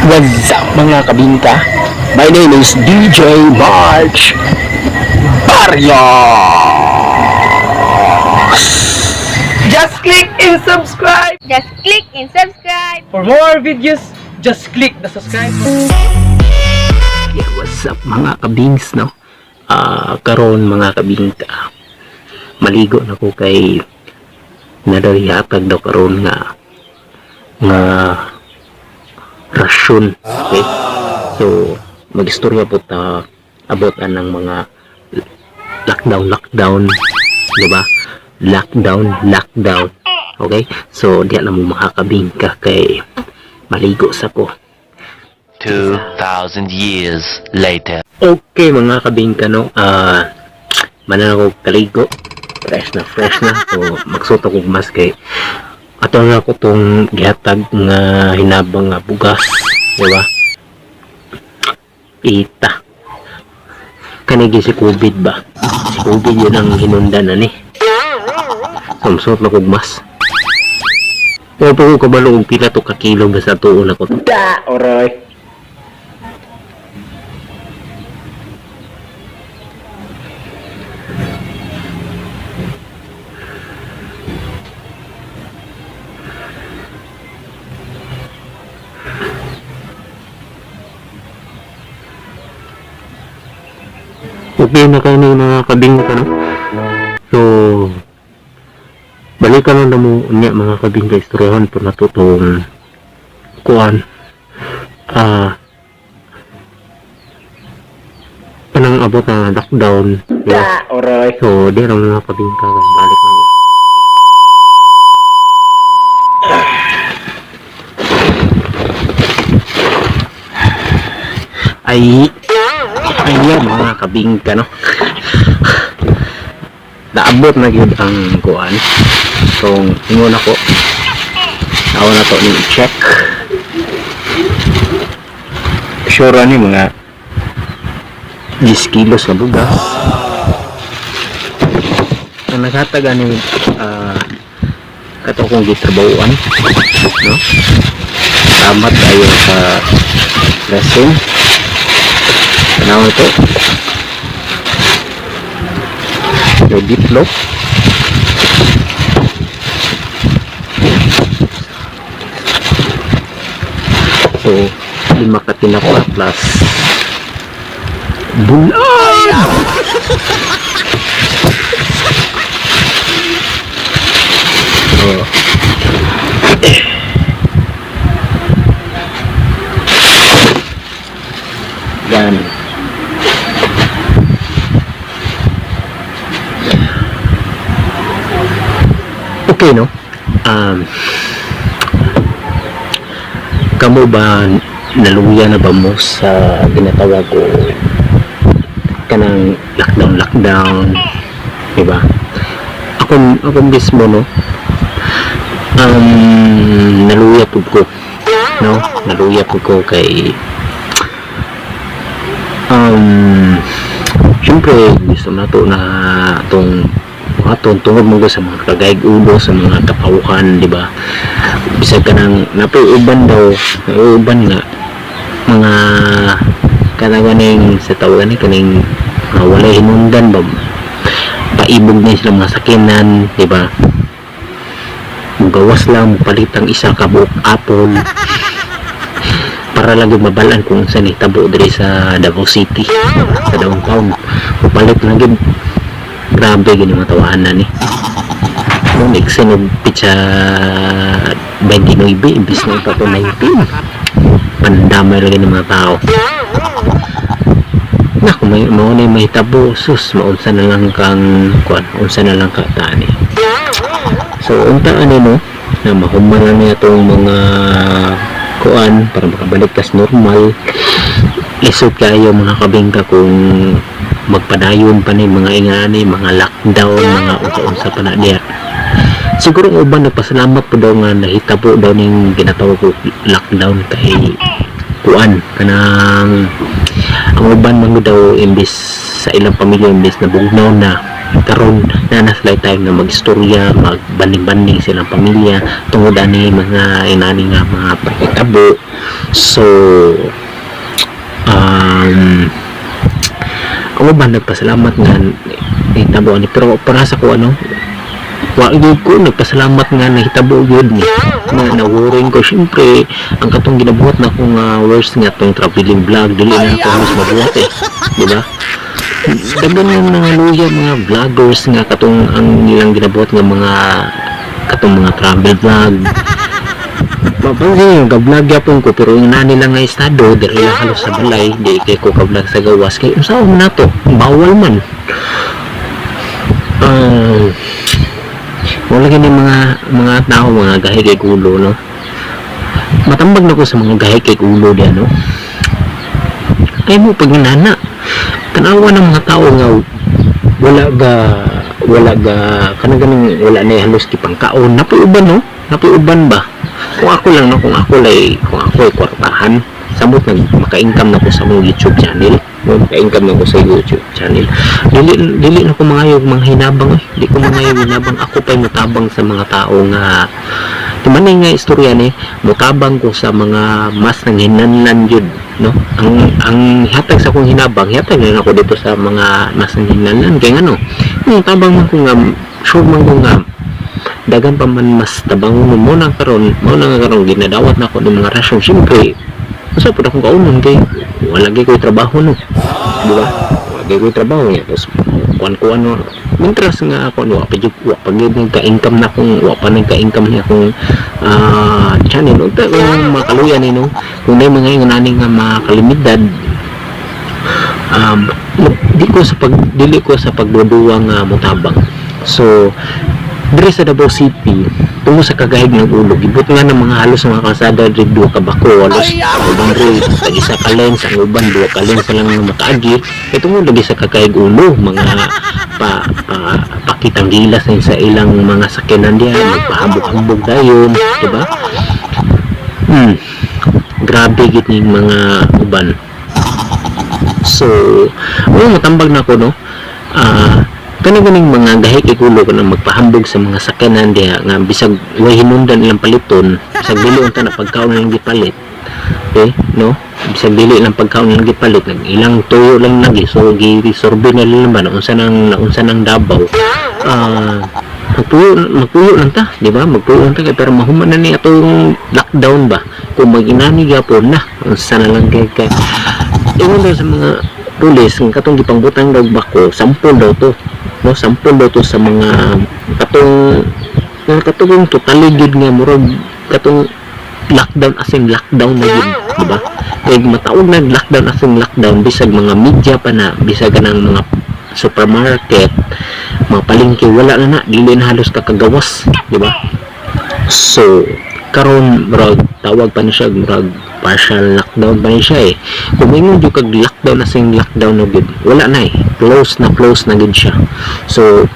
What's up, mga kabingka? My name is DJ March Barrios! Just click and subscribe! Just click and subscribe. For more videos, just click the subscribe button. Yeah, what's up, mga kabings, no? Karon, mga kabingka, maligo na ko kay nadahihatag daw karon nga nga rasyon. Okay? So, magistorya po ta about anang mga lockdown, lockdown, di ba? Lockdown, lockdown. Okay? So, di na mo makakabingka kay maligo sa ko. 2,000 years later. Okay, mga kabingka, no, manan ako kaligo. Fresh na fresh na. So magsuot ako og mask kay ato na ako tong gihatag nga hinabang nga bugas, di ba? Ita. Kanigi si COVID ba? Si COVID yun ang hinundan na ni. So magsuot na ko og mask. Pero po ko kabalo og pila to ka kilo basta tuon ako to. Da! Oroy! Okay na kayo ng mga kabingka, no? So, balikan lang na mo unya, mga kabingka, istoryahan po na to tong kuan. Kanang abot na lockdown. Da! Oroy! So, di lang, mga kabingka, kay balik na ko. Ay, ayan, mga kabingka, no? Naabot na gyud ang kuan. So, ingon ako. Ako na to ni check. Sure ni mga 10 kilos na bugas. Ang naghatag ani kato kong gitrabahoan, no? Salamat kayo sa blessing. Tanaw ito. May bitlog. So, lima ka tinapa plus bulan. So, yan. Okay, no? Kamo ba, naluya na ba mo sa ginatawag ko kanang lockdown, lockdown, di ba? Ako mismo, no, naluya pud ko, no? Naluya pud ko kay syempre gusto na to na tong atong tungod mo sa mga kagaig ulo, sa mga kapawukan, di ba? Bisag kanang napoy uban daw, may uban nga mga kanang sa tawagan ni kaning mga walay hinungdan ba, paibog na sila mga sakinan, di ba? Mugawas lang, mupalit ang isa ka buok apple para lang gyud mabalaan kung unsa ni tabo diri sa Davao City, sa downtown. Mupalit lang gyud. Grabe gini mga tawanan ni no. Extend og pitsa 29 imbis na ito 19. Pandamay lagi ng mga tao na kung may mao na may tabo, sus, maunsa na lang kang kuan, unsa na lang ka tani. So unta ani, no, na mahuman na niya itong mga kuan para makabalik kas normal. Lisod kayo, mga kabingka, kung magpadayon pa ni mga ingani, mga lockdown, mga unsa-unsa pa na diya. Siguro ang uban nagpasalamat po daw nga nahitabo daw ning ginatawag ko lockdown kay kuan kanang ang uban man gud daw imbis sa ilang pamilya, imbis na bugnaw na. Karon na na sila time na magistorya, magbanding-banding silang pamilya tungod ani mga inani nga mga pahitabo. So ang uban nagpasalamat nga nahitabo ani, pero para sa ko, ano, wa gyud ko nagpasalamat nga nahitabo gyud ni na nawuring ko. Syempre, ang katong ginabuhat na akong worst nga tong traveling vlog, dili na ako halos mabuhat eh, di ba? Daghan nga mga luya, mga vloggers nga katong ang nilang ginabuhat nga mga katong mga travel vlog. Mapansin yung ga-vlog gyapon ko, pero yung nani lang nga estado diri lang halos sa balay, di kay ko ka-vlog sa gawas kay unsa man nato, bawal man. Wala gani mga tao, mga gahi kay ulo, no? Matambag na ko sa mga gahi kay ulo diyan, no? Kay mo pag nana, tanawa ng mga tao nga wala ga kanang ganing wala na halos gipangkaon. Napoy uban, no? Napoy uban ba? Kung ako lang, no, kung ako lay, kung ako ay kwartahan, samot nag maka-income na ko sa mong YouTube channel, no, maka-income na ko sa YouTube channel, dili dili na ko mangayog mga hinabang eh. Di ko mangayog hinabang. Ako pa'y mutabang sa mga tao nga timan nga istorya ni, mutabang ko sa mga mas nanghinanlan jud, no? Ang hatag sa akong hinabang, hatag na ako dito sa mga mas nanghinanlan kay ngano, tabang man ko nga sure man ko nga dagan pa man mas tabangon mo na karon. Mo na nga karon ginadawat na ako ng mga rasyon. Siyempre, unsa pud akong kaunon kay wala gyud ko'y trabaho, no? Di ba? Wala gyud ko'y trabaho niya, tapos kuan-kuan, no? Mintras nga ako, wa pa jud, wa pa gyud nagka-income na akong, wa pa nagka-income niya akong channel. Unta kung makaluya ni, no, kung may mga ingon nga mga kalimidad, di ko sa pag dili ko sa pagduduwa nga motabang. So diri sa Davao City, tungo sa kagahig ng ulo, gibot nga ng mga halos mga kalsada diri duha ka bako halos. Ang uban ro tag isa ka lanes, ang uban duha ka lanes lang nga makaagi kay tungod lagi sa kagahig ulo. Mga pa, pa pakitang gilas na sa ilang mga sakyanan diha, magpahambog-hambog dayon, di ba? Grabe gid ning mga uban. So oh, matambag na ko, no? Kani ganing mga gahi kay gulo kanang magpahambog sa mga sakyanan diha nga bisag way hinungdan ilang paliton, bisag dili unta na pagkaon lang gipalit, okay, no? Bisag dili lang pagkaon lang gipalit, nag ilang tuyo lang lagi, so gi sorbe na lang ba naunsa nang Davao. Magpuyo, magpuyo lang ta, di ba? Magpuyo lang ta kay pero mahuman na ni atong lockdown ba. Kung mag-inani gyapon na, unsa na lang kay ingon daw sa mga pulis nga katong gipangbutang daw bako, sampol daw to, no? Sampol daw to sa mga katong nga katong totally gyud nga murag katong lockdown as in lockdown na gyud, di ba? Kay matawag na lockdown as in lockdown, bisag mga media pa na, bisag kanang mga supermarket, mga palengke, wala na na, dili na halos kakagawas, di ba? So karon murag tawag pa ni siya murag partial lockdown pa ni siya eh. Kung maingon jud kag lockdown as in lockdown na gyud, wala na eh, close na close na gyud siya. So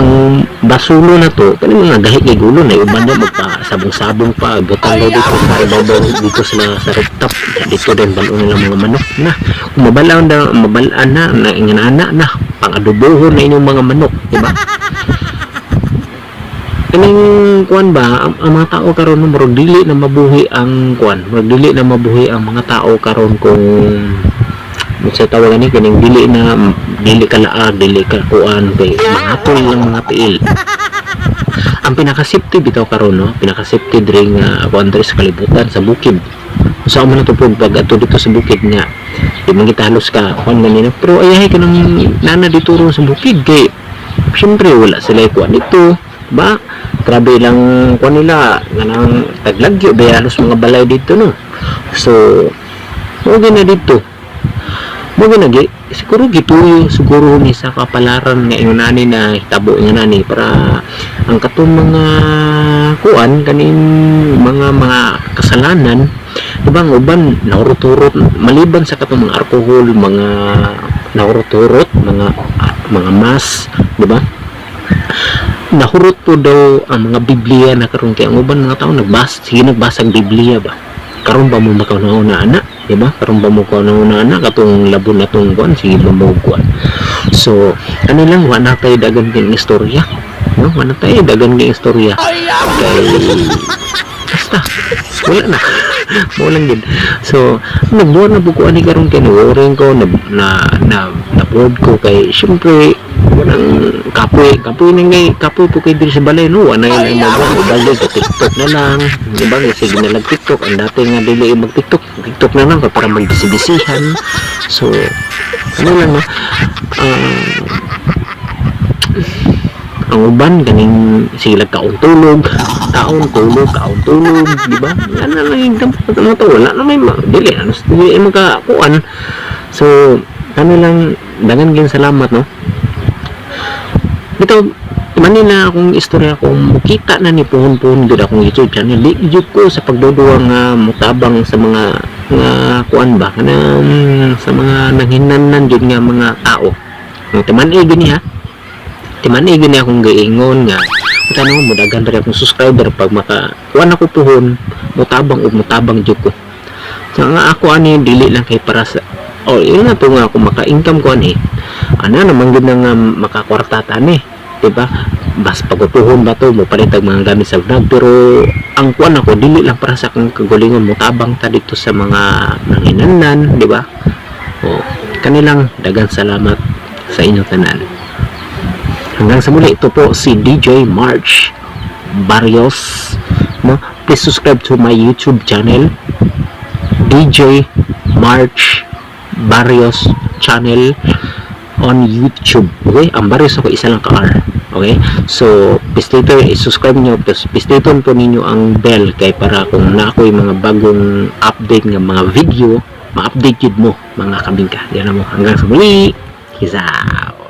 ang basulo na to kani mga gahi kay gulo na uban na magpa sabong-sabong pa, butang daw dito sa ibabaw, dito sila sa rooftop dito din balon nila mga manok na. Kung mabalaan na, mabalaan na na ingana na pang adobohon na inyong mga manok, di ba? Kaning kuan ba, ang mga tao karon, no, murag dili na mabuhi ang kuan, murag dili na mabuhi ang mga tao karon kung sa tawag ani kaning dili na dili ka laag, dili ka kuan, kay mangatol lang mga tiil. Ang pinaka safety bitaw karon, no, pinaka safety diri nga kuan diri sa kalibutan, sa bukid. Sa man na pud pag ato dito sa bukid nga di man kita halos ka kuan ganina, pero ayahay ka nang nana dito ron sa bukid kay syempre wala sila kuan dito ba. Grabe lang kuan nila nganang taglagyo ba halos mga balay dito, no? So mo na dito, mo na gi siguro gituyo siguro ni sa kapalaran nga ingon ani na hitabo ingon ani para ang katong mga kuan kaning mga kasalanan, di ba? Ang uban nahurot-hurot, maliban sa katong mga alkohol, mga nahurot-hurot, mga mas, di ba? Nahurot po daw ang mga Biblia na karon kay ang uban mga tao nagbasa, sige, nagbasa ang Biblia ba. Karon ba mo makauna na ana? Di ba? Karon ba mo ko na na katong labon na tong kuan, sige ba mo kuan. So, ano lang, wala tayo dagan king istorya. No, wala tayo dagan king istorya. Kay basta wala na. Mo lang din. So, nagbuhat na po ko ani karon kay worrying ko na na na, na bored ko kay syempre walang kapoy kapoy nang kay kapoy po kay diri sa balay, no, wala na yung magawa bagay sa TikTok na lang, di ba? Sige na lang TikTok. Ang dati nga dili mag TikTok, TikTok na lang para magbisi-bisihan. So ano lang, no, ang uban ganing sila kaon tulog, kaon tulog, kaon tulog, di ba? Ano lang yung mga to, wala na may dili ano dili makakuan. So ano lang, dagan gyud salamat, no. Bitaw manila akong istorya, kung mukita na ni puhon-puhon gud akong YouTube channel, di jud ko sa pagduduwa nga mutabang sa mga nga kuan ba kanang sa mga nanghinannan jud nga mga tao. Ang timan-i gini ha, timan-i gini akong giingon nga tanong mo daghan ra akong subscriber pag maka kuan ako puhon, mutabang ug mutabang jud ko. So nga ako ani dili lang kay para sa, oh, yun na to nga ako maka-income ko ani, ana naman gud na nga makakwarta ta ni, di ba? Bas pagpupuhon ba to mo palit og mga gamit sa vlog, pero ang kuan ako dili lang para sa akong kagalingon, mutabang ta dito sa mga nanginannan, di ba? O kanilang dagang salamat sa inyong tanan. Hanggang sa muli, ito po si DJ March Barrios, no? Please subscribe to my YouTube channel, DJ March Barrios channel on YouTube. Okay? Ang Barrios ako, isa lang ka R. Okay? So, please later, i-subscribe nyo. Plus, please later po ninyo ang bell kay para kung na ako'y mga bagong update ng mga video, ma-update yun mo, mga kabingka. Yan na mo. Hanggang sa muli. Peace out.